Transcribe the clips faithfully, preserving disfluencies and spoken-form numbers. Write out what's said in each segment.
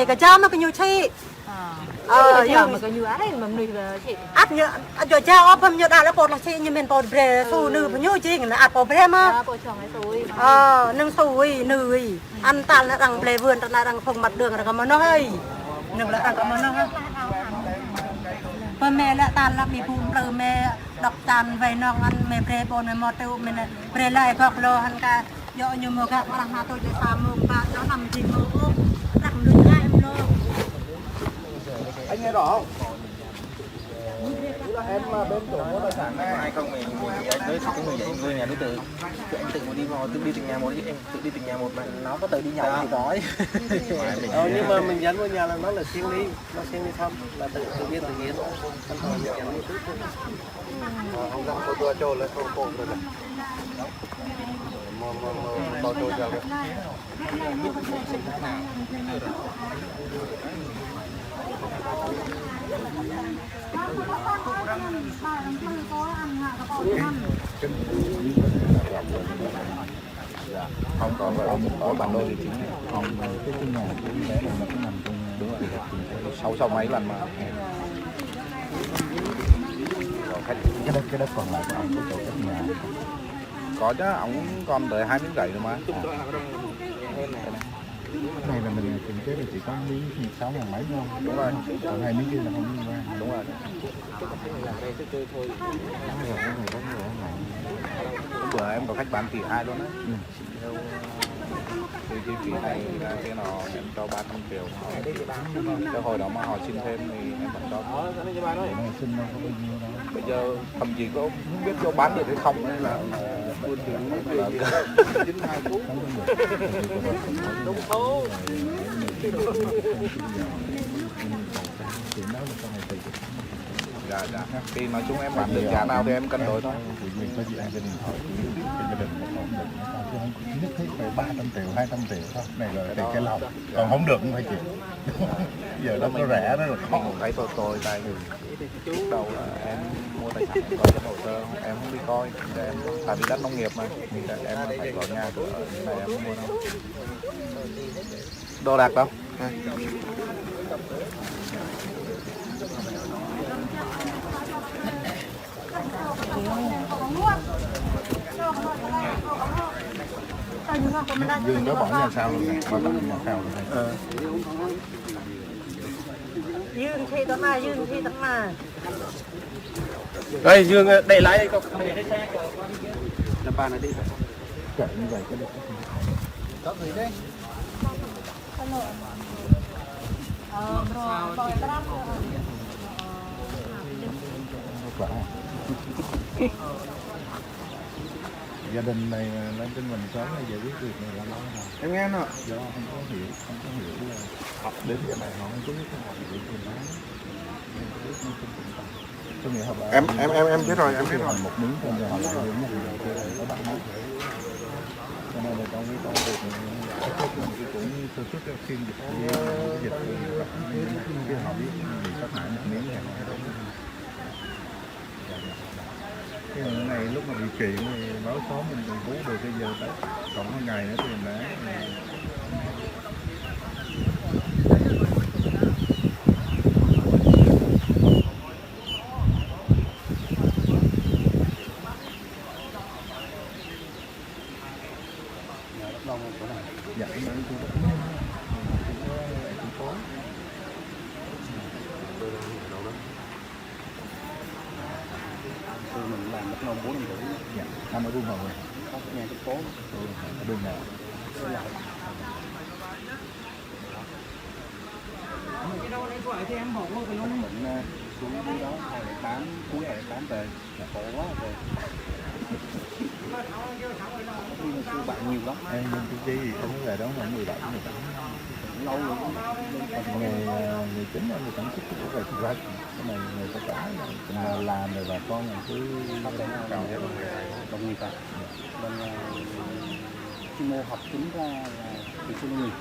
Kơ jao mă kơ ñu čih. Ơ, kơ jao mă kơ ñu arăng mă mơnuih ba čih. Ăt ñu, ăt jao jao ôh, pơm ñu đa lĕ pô lah čih ñu min pô brơi su nư pơ ñu jing, ăt pô brơi mă. Ơ, nưng sui nư. Ăn tal nă arăng blơi vươn, tal nă arăng phung măt đơ̆ng arăng kơ mơnuih hơi. Nưng lĕ arăng kơ mơnuih hơi. Pơmĕ lĕ tal lăp mi pum plư mĕ đŏk čan wai nong ăn mĕ brơi ƀôn mĕ mơtô mĕ nă brơi lai gŏk lô hăn ka. Yua ñu mơ̆ găk arăng hơtŭ lĕ sa mông ba, yua năm jing mông ôh. Arăng đuaĭ hai mông. Anh nghe rõ không? Em, à, bên chỗ mua tài sản này. Hai không mười, mười, mười, đối với cái người dạy, người nhà đối tượng. Thì anh tự đi, tự đi từng nhà một, chứ em tự đi từng nhà một mà nó có tự đi nhậu thì có. Ờ, nhưng mà mình nhắn qua nhà là nó là siêng đi, nó siêng đi thăm, là tự, tự nhiên, tự nhiên. Anh hỏi mình nhắn đi trước thôi. Ờ, không dám mua tour châu là không, không rồi này. Mua, mua, mua, mua tour châu rồi. Không, còn ở, ở bản đồ thì chính không. Cái, cái nhà, cái bé này nó cũng nằm trong, đúng rồi, sâu, sâu máy lăn mà. Cái đất, cái đất còn lại của ông có chỗ cất nhà. Có chứ, ông còn tới hai miếng gạch nữa mà. Cái này là mình kiểm kê là chỉ có miếng sáu ngàn mấy thôi. Đúng rồi. Còn hai miếng kia là không liên quan. Đúng rồi. Cái này là ở đây cái chơi thôi. Cái này là ở ngoài, cái này ở ngoài. Hôm bữa em có khách bán tỷ hai luôn á. Ừ. Theo, ờ, cái chi phí này là cái nó em cho ba trăm triệu. Cái hồi đó mà họ xin thêm thì em vẫn cho. Ờ, cái này cho bạn thôi. Cái này xin đâu có bao nhiêu đâu. Bây giờ thậm chí có không biết có bán được hay không nên là, là, là đúng số. Dạ, dạ. Thì nói chung em bán được giá nào thì em cân đối thôi. Có gì em gia đình hỏi, gia đình có ổn định, chứ không nhất thiết phải ba trăm triệu, hai trăm triệu thôi. Này là cái, cái lòng. Còn không được cũng phải chịu. Giờ nó có rẻ nó là khó. Mình thấy tôi, tôi tại vì lúc đầu là em mua tài sản, em coi trên hồ sơ, em không đi coi, em, tại vì đất nông nghiệp mà, thì là em phải có nhà cửa, nên là em mua thôi. Đồ đạc đâu? Dương đó bỏ nhà sao rồi nè, bỏ nhà sao rồi nè. Ờ. Dương thì tao mà, Dương thì tao mà. Đây, Dương, đẩy lái đi con. Là ba nó đi. Chạy như vậy có được không? Có người đấy. Gia đình này nói chung mình sớm là giải quyết việc này là lâu rồi. Em nghe nè. Do không có hiểu, không có hiểu là học đến giờ này họ không có biết cái học gì gì đó. Em, em, em, em biết rồi, em biết rồi. Một miếng thôi, giờ họ lại mua một miếng kia, các bạn biết. Cho nên là trong cái công việc này, cái Tết này tôi cũng sơ suất xin dịch, dịch, cái họ biết mình sắp hại một miếng này. Cái này lúc mà bị kiện thì báo số mình còn cứu được, bây giờ tới còn hai ngày nữa thì mình đã Dạ, em đang thu nhập. Thành phố. Tôi mình làm Đắk Nông bốn năm rưỡi. Dạ, anh ở Buôn Hồng à? Không, nhà trên phố. Ủa, ở bên nào? Tôi lại. Cái đâu lấy gọi thì em bỏ vô cái lông. Mình, ờ, xuống dưới đó hai lẻ tám, cuối hai lẻ tám về, là khổ quá rồi. Đi mình kêu bạn nhiều lắm. Em, em cũng chỉ không có gài đó mà người bạn của mình. Lâu rồi. Ngày, ờ, ngày chín là người sản xuất của cái, cái này ngày có cả, ờ, làm rồi bà con cứ cao hết. Đồng nghiệp à? Mình, ờ, chuyên môn học chính ra là kỹ sư nông nghiệp.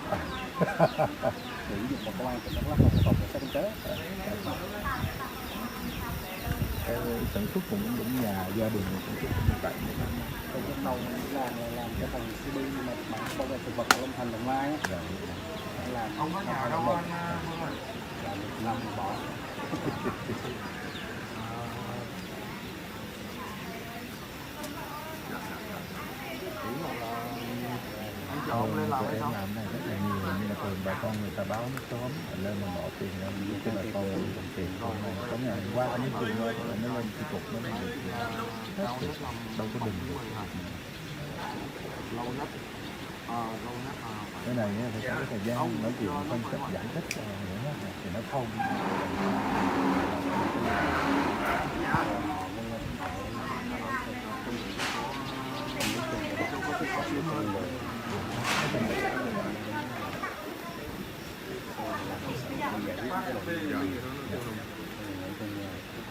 Để ví dụ mà công an tỉnh Đắk Lắk hoặc là phòng cảnh sát kinh tế. Cái sản xuất cũng đúng nhà, gia đình sản xuất cũng vậy. Công việc đầu mình làm là làm cái phần xê bê, nhưng mà bán bảo vệ thực vật ở Long Thành, Đồng Nai á. Dạ, dạ. Không có nhà đâu anh, à, Phương ơi. Là được năm bỏ. Anh chọn lên làm hay sao? Em làm này rất là nhiều, nhưng mà thường bà con người ta báo nó sớm, lơ mà bỏ tiền ra, nhưng mà con mình còn tiền không này. Có ngày hôm qua anh mới truyền qua, anh mới lên chi cục nó mới được. Hết rồi, đâu có bình được. Cái này á, phải có cái thời gian nói chuyện phân tích giải thích, ờ, nữa ha, thì nó thông.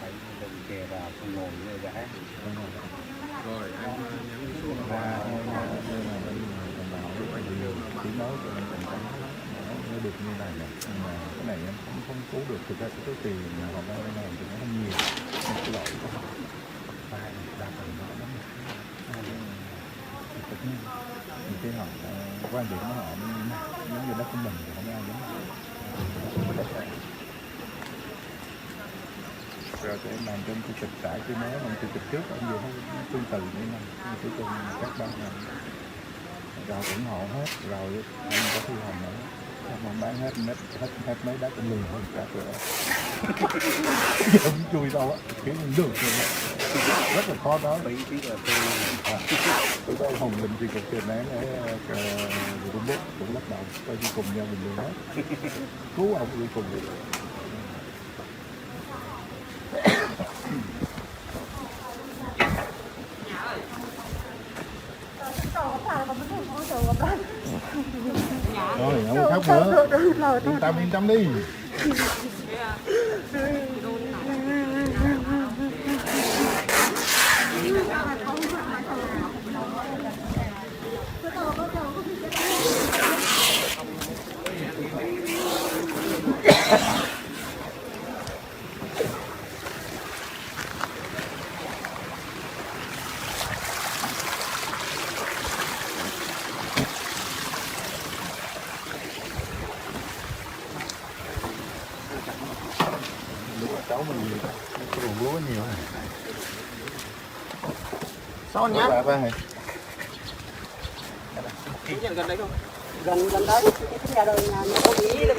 Phải đồng kè vào, không ngồi như vậy. Rồi, em, ờ, nhắn số. Chỉ nói cho em tình cảm nó được như này nè. Nhưng mà cái này em không, không cứu được. Thực ra cái số tiền mà họ vay này thì nó không nhiều. Một cái loại có vay đa phần nó lắm. Thì tất nhiên, thì cái họ, ờ, quan điểm của họ như, như, như đất của mình thì không ai dám. Rồi tụi em làm cho ông chủ tịch xã kia nói, ông chủ tịch trước, ông vừa nói tương tự như này, ông chủ tịch các ban ngành. Rồi ủng hộ hết, rồi không có thi hành nữa. Không bán hết, hết, hết, hết mấy đất ông lùi hơn cả cửa. Ông chui đâu á, kiểu như được rồi á. Rất là khó nói. Ý, ý là tôi, à, tôi có ông Hồng Linh thì cục tiền này, ờ, ờ, cũng biết, cũng lắc đầu, coi như cùng nhau bình luận hết. Cứu ông cuối cùng. Rồi, không khóc nữa. Yên tâm, yên tâm đi. Lúa, cháu mình nhiều, cái ruộng lúa nhiều này. Sao nhá? Ba, ba này. Gần, gần đây không? Gần, gần đây. Cái nhà đời nhà, nhà tôi nghĩ là